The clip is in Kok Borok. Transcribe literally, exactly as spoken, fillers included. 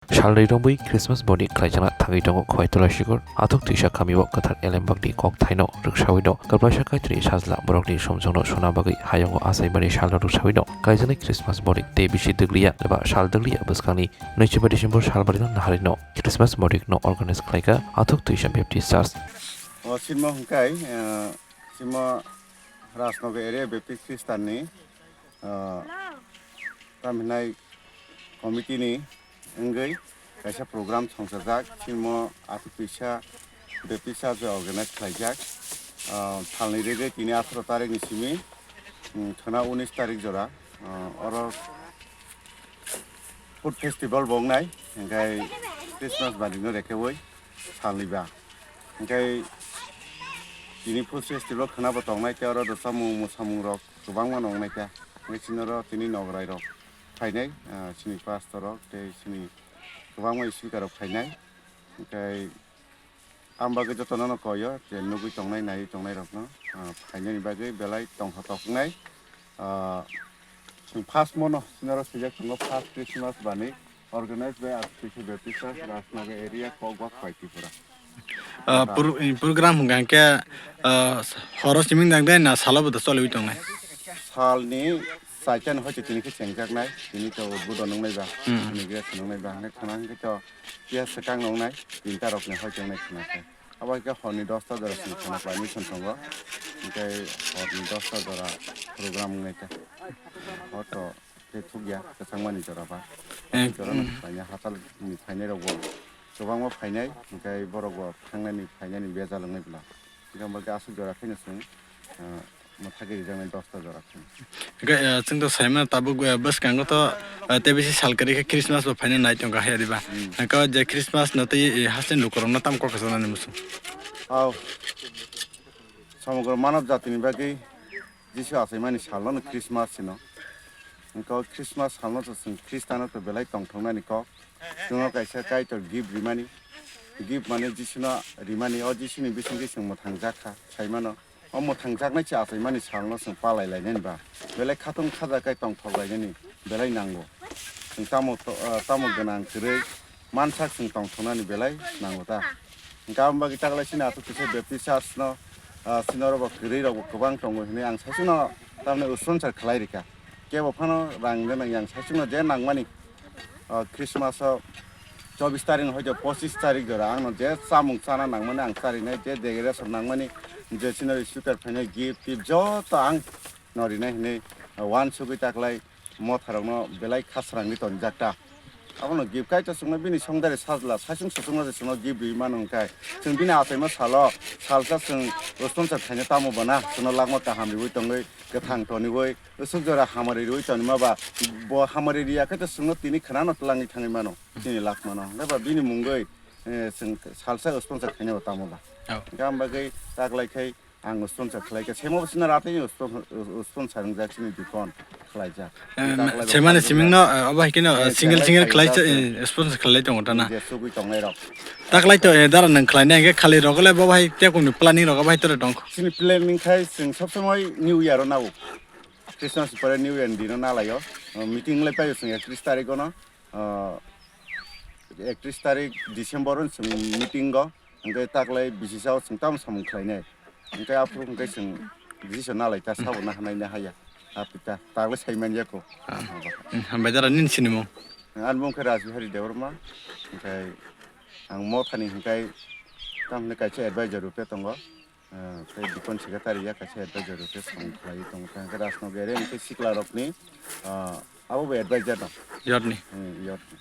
Salrwi romwi Christmas boni khlaijakna thangwi tongo Khowai Tulasikor. Athuk twisa kamio kwthar elembakni kok thaino rwksawino kwplaisa Kaitorni sajla borokni sumsokno suna bagwi hayungo achaimani salno rwksawino kaijaknai Christmas boni tei bisi dwgliya eba sal dwgliya bwskangni nwichiba December salbarino naharino Christmas boni no organize khlaika Athuk Twisa Baptist Church. O simo hwnkhe, eh, simo Rajnagar area Baptist Christian ni, eh, tam hinai committee ni wngwi kaisa program songchajak, simo Athuk Twisa Baptist Church bai organize khlaijak. Ah, salni rwgwi tini atharo tarik ni simi, mm, thwna unis tarik jora, ah, oro food festival bo wngnai, hingkhai Christmas bani no rekeui salni ba. Hingkhai tini food festival khwna bo tongnai, tei oro rwchapmung mwsamung rok kwbangma no wngnai kha. Hingkhai chini oro tini nograi rok phainai, ah, chini pastor rok tei chini kwbangma speaker rok phainai. Hingkhai ang bagwi jotono no koi o je nugwi tongnai, naiwi tongnai rokno, ah, phainani bagwi belai tongthotok wngnai. Ah, chwng first mono chini oro swijak tongo first Christmas bani organized by Athuk Twisa Baptist Church, Rajnagar area, Kokba, Khowai, Tripura. Ah, pro-, program hwnkha hwnkhe, ah, horo siming dang dai na salo bo choliwi tongnai? Salni Saitan hoite tini khe chengjaknai, tini to udbodon wngnai ba, hmm, inauguration wngnai ba, hwnwi khwna hwnkhe to phiya swkang wngnai, tinta rokni hoite wngnai khwna khe. Abo hai khe horni dosta jora chwng khwna khlai mission tongo, hwnkhe horni dosta jora program wngnai khe. Hor to khe thukya, kwchangmani jora ba. Eh, jora no hmm, khlaina hatalni phainai rok bo kwbangma phainai, hwnkhe borok bo thangnani phainani bejal wngnai bwla. Hwnkhe abo khe aswk jora kheno chwng, ah, mwthagwi rijaknai dosta jora khe. Hwnkhe, eh, chwng to saimano tabuk, eh, bwskango to, eh, tei bisi sal kwrwi khe Christmas bo phaina nai tongkha haya diba? Hmm. Hwnkhe je Christmas no tei, eh, hasteni lukurokno tamo kok kwchanani muchung? Aw. Somogro manav jatini bagwi Jisu achaimani salno no Christmas hino. Hwnkhe o Christmas salno to chwng Khristano to belai tongthoknani kok. Chwngno kaisa Kaitor gift rimani. Gift mane Jisuno rimani. O Jisuni bisingtwi chwng mwthangjakha, saimano. O mwthangjaknai se achaimani salno chwng palai lainani ba belai khatung khaja khe tongthok lainani belai nango. Chwng tamo to-, ah, tamo gwnang kwrwi mansak chwng tongthoknani belai nango ta. Hwnkhe aboni bagwi taklai chini Athuk Twisa Baptist Church no, ah, chini oro bo kwrwi rok bo kwbang tongo hinwi ang saichung no tamni sponsor khlai rikha. Kebo phano rang de nang yang saichung no je nangmani, ah, Christmas o chobbish tarik no hoito pochis tarik jora ang no je chamung chana nangmani ang charinai, je decoration nangmani, je chini speaker phainai gift tip joto ang no rinai hinwi, ah, uansugwi taklai motharokno belai khasrangwi tonjak ta. Abono gift kaitor chwngno bini songdari sajla, saichung suchungno se chwngno gift riwi mano hwnkhe, chwng bini achaima salo, salsa chwng sponsor khaina tamo bana, chwngno lakma kaham riwi tongwi, kwthang toniwi, usuk jora hamari riwi tonima ba, bo hamari riya khe to chwngno tini khwnano twlangwi thangwi mano, chini lakmano. Hwnkhe ba bini mungwi, eh, chwng salsa sponsor khaina bo tamo ba. Oh. Hwnkhe ang bagwi taklai khai, ang sponsor khlai kha, semo bwswkno ratwi sponsor, sponsor wngjak chini dukon khlaijak. Em, taklai bo semani khlaijak. Simingno, eh, obo hai kheno, eh, single, single khlai khlaijak, eh, sponsor khlai tongo ta na? Je sugwi tongnai rok. Taklai to, eh, dara nang khlainai hwnkhe khali rok le bo hai tekumni planning rok obo hai tore tong. Chini planning khai chwng sob somoi New Year o nao. Christmas pore New Year ni dino nalaio. Meeting lai paio chwng ektrish tarik o no. Ah, ektrish tarik December o chwng meeting o. Hwnkhe taklai bisi sao chwng tamo samung khlainai. Hwnkhe aphuru hwnkhe chwng Jisu nalai ta sabo nahanai nahaya. Apita taklai sai manya ko. Ah. Hmm, hambai dara nini sinimung? Ani mung khe Rajbihari Debbarma. Hwnkhe ang mothani hwnkhe tamni kaisa advisor rupe tongo. Ah, tei dikon secretary ya kaisa advisor rupe samung khlaiwi tongo. Hwnkhe Rajnagar area hwnkhe sikla rokni, ah, abo bo advisor no. Yotni. Hmm, yotni.